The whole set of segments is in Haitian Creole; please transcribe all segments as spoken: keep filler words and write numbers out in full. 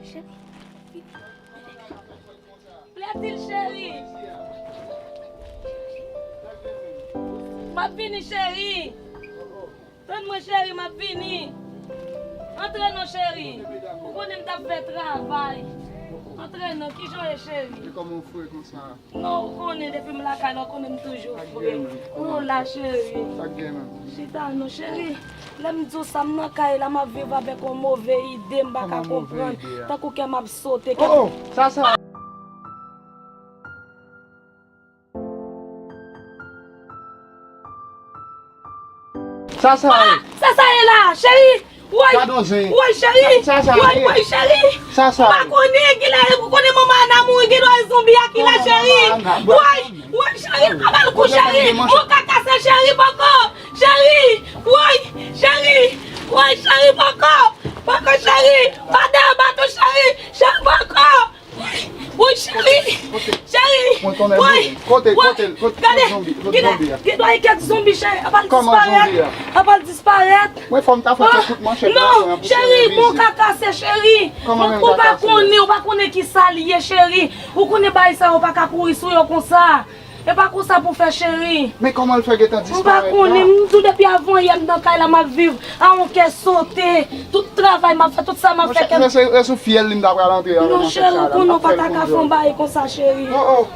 Cheri. Plè di l, cheri. M ap vini, cheri. Tann mwen, cheri, m ap vini. Antre non, cheri. Ou konnen m t ap fè travay. Antre non, kijan w ye, cheri? E kòman w fre konsa? Non, ou konnen depi m lakay la, ou konnen m toujou fre. Ou la, cheri. Sa k gen menm? Chita non, cheri. Lè m di w sa, m nan kay la, m ap viv avèk yon move ide, m pa ka konprann. Tankou kè m ap sote, kè m... Oh, oh, sa, sa. Sa, sa ye. Ah, sa, sa ye la, cheri. Woy, woy, cheri. Sa, sa ye. Woy, woy, cheri. Sa, sa ye. Ou pa konnen, ki la, ou konnen manman Ana mouri, gen dwa zonbi a ki la, cheri. Woy, woy, cheri, pa ba l kou, cheri. Ou ka kase, cheri, poko. Cheri, woy, cheri, woy, cheri, poko. Poko, cheri. Madan, baton, cheri. Cheri, poko. Woy, cheri! Cheri! Woy! Kote, kote, kote, kote zonbi, kote zonbi a? Gen dwa gen kèk zonbi, cheri. Apa l disparèt? Apa l disparèt? Mwen fò m ta fè kèk kout manchèt la. Non, cheri, bon kaka se cheri. Ou pa konnen, ou pa konnen ki sa l ye, cheri. Ou konnen bagay sa yo pa ka kouri sou yo konsa. E pa konsa pou fè, cheri. Men kòman l fè gentan disparèt la? M pa konnen, m di w depi avan yè m nan kay la m ap viv a yon kè sote. Tout travay m ap fè, tout sa m ap fè kè m... Monchè, se, se sou fyèl li m ta pral antre a. Non, cheri, ou konnen w pa ta ka fè yon bagay konsa, cheri. Oh, oh.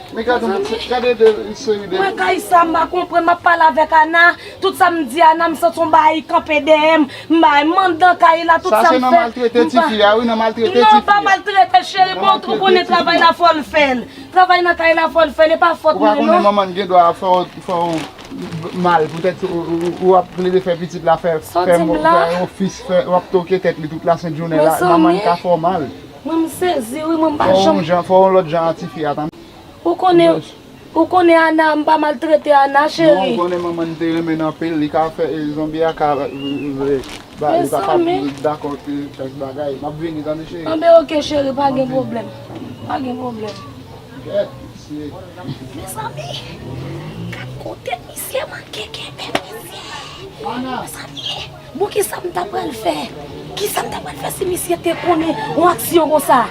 Men gade, gade de seri de... Mwen kay sa, m pa konprann, m ap pale avèk Ana. Tout sa m di Ana, m santi yon bagay kanpe dèyè m. M bay, m anndan kay la, tout sa m fè. Sa se nan maltrete tifi a, wi, nan maltrete tifi a. Non, pa maltrete, cheri, bon, ou konnen travay la fò l fè l. Travay nan kay la fò l fè l, e pa fòt mwen non. Ou pa konnen manman l gen dwa fè w, fè w mal poutèt ou, ou, ou, ou ap plede fè pitit la fè, fè mo-, fè ofis, fè, w ap toke tèt li tout lasent jounen la, manman l ka fè w mal. Mwen m sezi wi, mwen m pa janm... Fè w yon jan, fè w yon lòt jan a tifi a, tande. Ou konnen, ou konnen Ana, m pa maltrete Ana, cheri. Non, ou konnen manman l te renmen l anpil, li ka fè, e, zonbi a ka, e, e, Ba, li pa ka dakò ke kèk bagay. M ap vini, tande, cheri. Anben, oke, cheri, pa gen pwoblèm. Pa gen pwoblèm. Kèt, mesye. Mezanmi, gad kote misye manke kenbe, mesye. Mezanmi, bon, kisa m ta pral fè? Kisa m ta pral fè si misye te konnen yon aksyon konsa?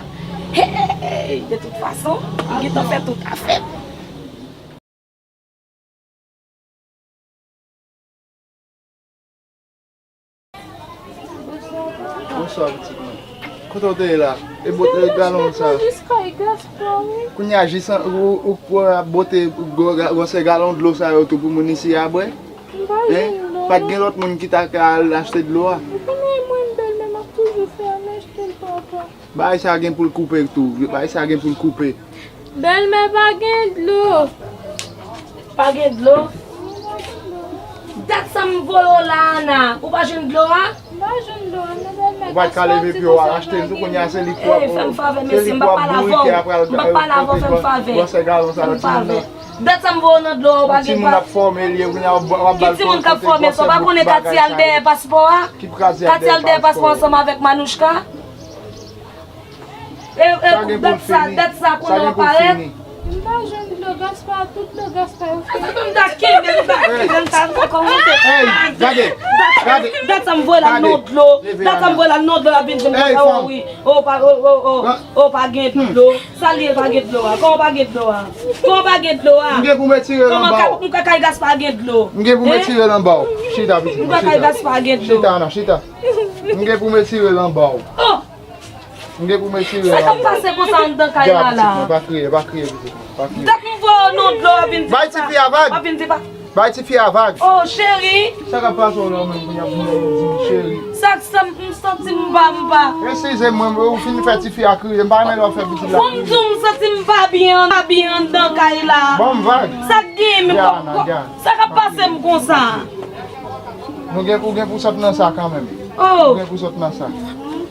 Hey, de tout fason, li gentan fè tout afè m. Bonswa, pitit mwen. Kote w te ye la? E bò, e galon sa. Kounye a, jis an, ou, ou, ou ap bote gwo ga-, gwosè galon dlo sa yo tou pou moun isi a bwè? Hein? Pa t gen lòt moun ki ta ka al achte dlo a? Ou konnen mwen, bèlmè m ap toujou fè ann achte l, papa. Bagay sa gen pou l koupe tou. Bagay sa gen pou l koupe. Bèlmè, pa gen dlo. Pa gen dlo? Dat sa m voye w la, Ana. Ou pa jwenn dlo a? M pa jwenn dlo a, non, bèlmè. Ou pa t ka leve pye w al achte l tou, kounye a se li k pou ap, se li k pou ap bourike apre al kote gwosè galon sa yo, timoun nan. Dat sa m voye w nan dlo a, ou pa gen pa. Timoun ap fòme l ye, kounye a w ap ba l kote gwosè bout bagay sa yo. Ki timoun k ap fòme? Sa w pa konnen Katy al dèyè paspò a? Ki Katy al dèyè paspò ansanm avèk Manouchka? E, e, dat sa, dat sa konnen w ap parèt. M pa jwenn dlo Gaspard, tout dlo Gaspard yo fini. Sa m ta kenbe, m ta kenbe, m ta fè kòmante. Hey, gade, gade. Dat sa m voye la nan dlo. Dat sa m voye la nan dlo, l ap vin di m konsa, o wi. O pa, o, o, o, o pa gen dlo. Sa l ye, pa gen dlo a? Kòman pa gen dlo a? Kòman pa gen dlo a? M gen pou m retire l anba w. Kòman m ka kay Gaspard gen dlo? M gen pou m retire l anba w. Chita, pitit mwen, chita. M ka kay Gaspard gen dlo. Chita, non, chita. M gen pou m retire l anba w. Oh! M gen pou m retire l anba w. Sa k ap pase konsa anndan kay la la? Gad, pitit mwen, pa kriye, pa kriye, pitit mwen, pa kriye. Dat m voye w nan dlo, w ap vin di sa. Bay tifi a vag. W ap vin di pa. Bay tifi a vag. Oh, cheri. Sa k ap pase w la menm kounye a pou w di m cheri? Sa k sa m santi m pa, m pa. Eskize m, mwen, ou fin fè tifi a kriye. M pa renmen lè w ap fè pitit la kriye. Bon, m di w, m santi m pa byen, pa byen anndan kay la. Ban m vag. Sa k gen menm? Sa k ap pase m konsa? Nou gen, ou gen pou sot nan sa kanmenm. Oh. Ou gen pou sot nan sa.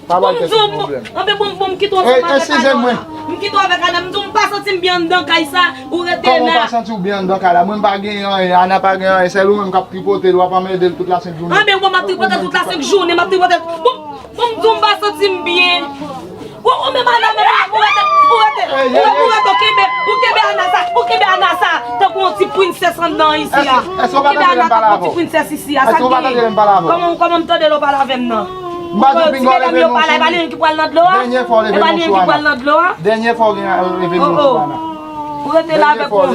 Pa bay tèt ou pwoblèm. Anben bon, bon, m kite w ansanm avèk Ana. M kite w avèk Ana. M di w m pa santi m byen anndan kay sa, ou rete la. Kòman w pa santi w byen anndan kay la? Mwen m pa gen anyen, Ana pa gen anyen. Sèl ou menm k ap tripote l, w ap anmède l tout lasenk jounen. Anben bon, m ap tripote l tout lasenk jounen, m ap tripote l. Bon, bon, m di w m pa santi m byen. Ou, ou menm Ana menm, ou rete, ou rete, ou rete, ou kenbe, ou kenbe Ana sa, ou kenbe Ana sa, tankou yon ti prensès anndan isi a. Ou kenbe Ana tankou yon ti prensès isi a, sa k genyen? Kòman, kòman m tande lè w pale avè m nan? M pa di w pinga w leve men w sou li. Dènyè fwa w leve men w sou Ana. Dènyè fwa w gen leve men w sou Ana. Ou rete la avèk yon,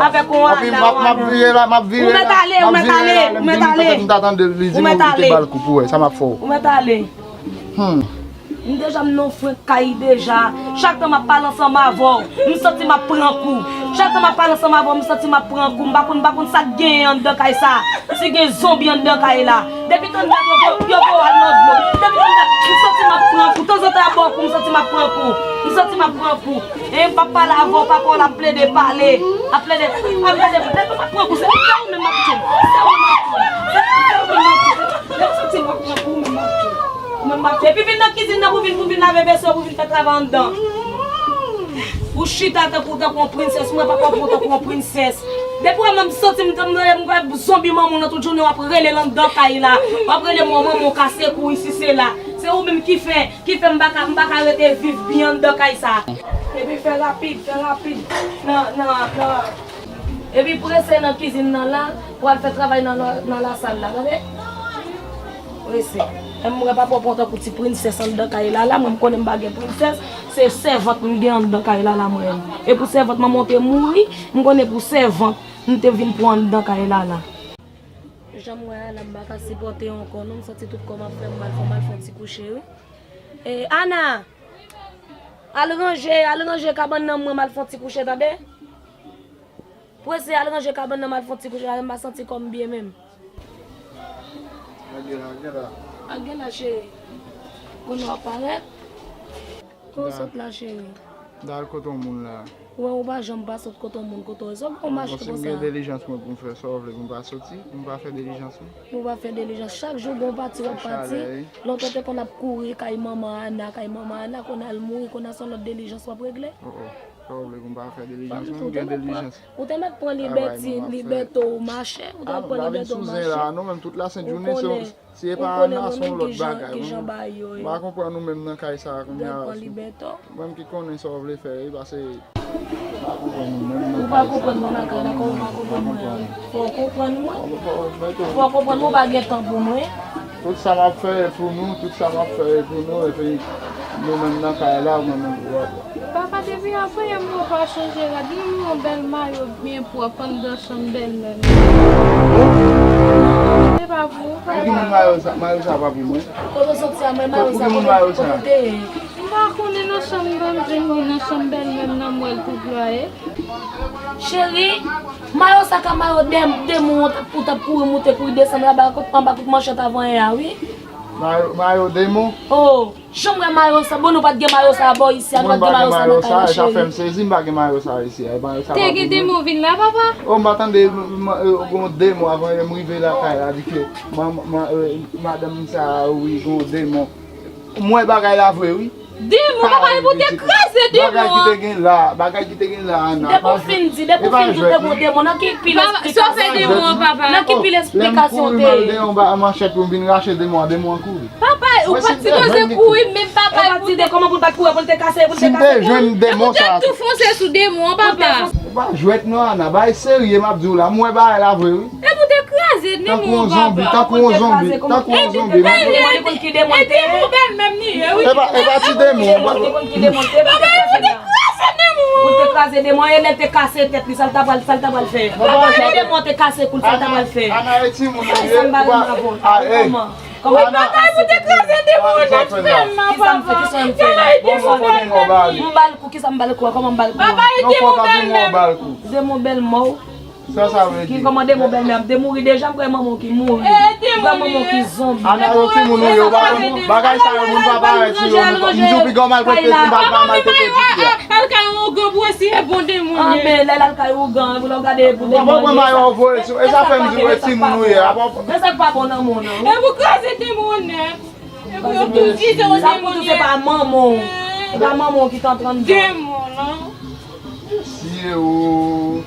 avèk yon Ana, w Ana. Anpi m ap, m ap vire la, m ap vire la, m ap vire la, lè m vini petèt m ta tande li di m ou te ba l kou pou wè sa m ap fè w. Ou mèt ale. Hmm. M deja m nan frenk kay deja. Chak tan m ap pale ansanm avè w, m santi m ap pran kou. Chak tan m ap pale ansanm avè w, m santi m ap pran kou. M pa konn, m pa konn sa k genyen anndan kay sa. Si gen zonbi anndan kay la. Depi tann dat yo, yo, yo voye w al nan dlo. Depi tann dat, m santi m ap pran kou. Tanzantan y ap ba w kou, m santi m ap pran kou. M santi m ap pran kou. E m p ap pale avè w, papa w la ap plede pale. Ap plede, ap plede, depi m ap pran kou, se ou menm m ap tchoup. Se ou menm m ap tchoup. Se ou menm m ap tchoup. Depi m santi m ap pran kou, ou menm m ap tchoup. Ou menm m ap tchoup. Epi vin nan kizin nan pou vin, pou vin lave veso, pou vin fè travay anndan. Ou chita tankou, tankou yon prensès. Mwen papa w pran w tankou yon prensès. Depi w wè mwen m santi m, m, m, m wè zonbi manman w nan tout jounen w ap rele l anndan kay la. W ap rele mwen manman w kase kou isi sela. Se ou menm ki fè, ki fè m pa ka, m pa ka rete viv byen anndan kay sa. Epi fè rapid, fè rapid. Nan, nan, nan. Epi prese nan kizin nan la, pou al fè travay nan, nan, nan lasal la, tande? Prese. E m wè papa w pran w tankou ti prensès anndan kay la, la, mwen m konnen m pa gen prensès, se sèvant m gen anndan kay la, la, mwen. E pou sèvant manman w te mouri, m konnen pou sèvant m te vin pran anndan kay la, la. Jan m wè a la, m pa ka sipòte ankò, non, m santi tout kò m ap fè m mal, fò m al fè yon ti kouche, wi. E, Ana! Al ranje, al ranje kabann nan mwen, m al fè yon ti kouche, tande? Prese, al ranje kabann nan, m al fè yon ti kouche, m pa santi kò m byen menm. Lage la, lage la. Lage la, cheri. Kounye a w ap parèt. Kote w sot la, cheri? M t al kote yon moun la. Ou wè, ou pa janm pa sot kote yon moun, kote w ye. Sa w gen w mache konsa? Bon, si m gen dilijans mwen pou m fè, sa w vle pou m pa soti, pou m pa fè dilijans mwen? Ou pa fè dilijans. Chak jou gen yon pati w ap pati. Chalè, wi. Lontan te konn ap kouri kay manman Ana, kay manman Ana, kounye a l mouri, kounye a se yon lòt dilijans w ap regle. Oh, oh. Sa w vle pou m pa fè dilijans mwen? M gen dilijans. Ou te mèt pran libèti, libète w mache, ou te mèt pran libète w mache. Nou menm tout lasent jounen, se, si e pa Ana, se yon lòt bagay. Mwen, m pa konprann ou menm nan kay sa a kounye a. Mwen ki konnen sa w vle fè, wi, paske m pa konprann ou menm nan kay sa a. Ou pa konprann mwen nan kay la, kòman w pa konprann mwen? Fò w konprann mwen. Fò w konprann mwen, ou pa gen tan pou mwen. Tout sa m ap fè e pou nou, tout sa m ap fè e pou nou, epi nou menm nan kay la, mwen menm, w ap Papa, depi apre yè m wè w pa chanje rad, m wè yon bèl mayo byen pwòp anndan chanm bèlmè m. Se pa pou ou, papa. Pou ki moun mayo sa, mayo sa pa pou mwen? Kote w soti a, mwen, mayo sa, kote, kote w te ye? M pa konnen nan chanm nan, m jwenn li nan chanm bèlmè m nan, m wè l tou plwaye. Cheri, mayo sa ka mayo dèm-, demon an t ap, ou t ap kouri moute, kouri desann anba, anba kout manchèt avanyè a, wi. Mayo, mayo demon? Oh. Jan m wè mayo sa, bon, nou pa t gen mayo sa bò isi a, nou pa t gen mayo sa nan kay nou, cheri. Sa fè m sezi, m pa gen mayo sa isi a. Mayo sa pa pou mwen. Te gen demon vin la, papa? Oh, m pa tande, m, m, euh, gon demon avan m rive lakay la, di ke man-, man-, euh, madanm sa a, wi, gon demon. M wè bagay la vre, wi. Demon, papa, epi w te kraze demon an. Bagay ki te gen la, bagay ki te gen la, Ana. Depi w fin di, depi w fin di w te gon demon, nan ki pil esplikasyon? Sa w fè demon an, papa? Nan ki pil esplikasyon w te ye? Lè m kouri, m al deyò, m ba manchèt pou m vin rache demon an, demon an kouri. Papa, ou pa t sipoze kouri menm, papa. Ou pa t sipoze, kòman pou l pa t kouri, pou l te kase, pou l te kase. Si m te jwenn demon sa. Ou te tou fonse sou demon an, papa. Ou pa jwèt non, Ana, bagay serye m ap di w la, m wè bagay la vre, wi. Epi w te kraze demon an, papa. Tankou yon zonbi, tankou yon zonbi, tankou yon zonbi. E demon bèlmè m li ye, wi. E pa, e pa ti demon, papa. Papa, epi w te kraze demon an. Ou te kraze demon an, e lè te kase tèt li, sa l ta pral, sa l ta pral fè? Papa, e demon te kase kou l, sa l ta pral fè? Ana, e timoun ou ye, ou pa, a, ey. Kòman? Wi, papa, epi w te kraze demon an nan fè m, papa. Kisa m fè? Kisa m fè? Kisa m fè? Bon, bon, bon, bon, bon, bon. M ba l kou, kisa m ba l kou a? Kòman m ba l kou a? Papa, e demon bèlmè m. Demon bèlmè w? Sa sa vle di? Ki kòman demon bèlmè m te mouri deja, m kwè manman w ki mouri. M kwè manman w ki zonbi. Ana, yo timoun ou ye, ou pa konn bagay sa yo, moun pa parèt sou yo, m di w piga w maltrete, m pa, pa maltrete pitit la. Al kay ougan pou eseye bon demon. Anben, lè l al kay ougan, pou lè w gade pou demon. Ou pa konn mayo voye sou, e sa fè m di w e timoun ou ye. Men sa k pa bon nan mond nan, wi. E pou kraze demon nèt. E pou yo tou di se yon demon. Sa pou tou se pa manman w. Se pa manman w ki t antrann demon, non? Mesye o.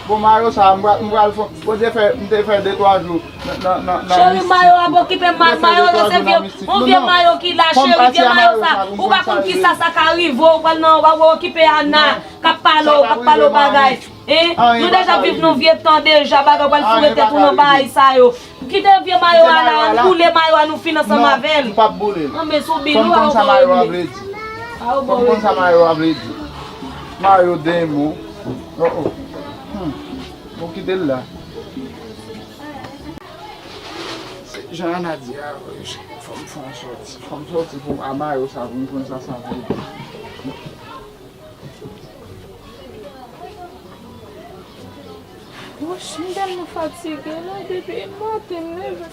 Bon, mayo sa, m pral, m pral fè, Bondye fè, m te fè de twa jou nan, nan, nan, nan mistik. Cheri, mayo ap okipe m, mayo sa se vye, yon vye mayo ki la, cheri, vye mayo sa. Ou pa konn kisa sa ka rive w, ou pral nan, w ap okipe Ana, k ap pale w, k ap pale w bagay. Hein? Nou deja viv nan vye tan deja, bagay pral foure tèt ou nan bagay sa yo. Kite vye mayo a la, an boule mayo a, nou fin ansanm avè l. Non, m p ap boule l. An, men sou bilou a, ou konn sa mayo a vle di. Fò m konn sa mayo a vle di. Mayo denmon. Oh, oh. Hmm. Bon, kite l la. Se jan Ana di a, fò m fè yon sòti. Fò m sòti pou a mayo sa, pou m konn sa sa vle di. Woch, m tèlman fatige la, depi maten m leve.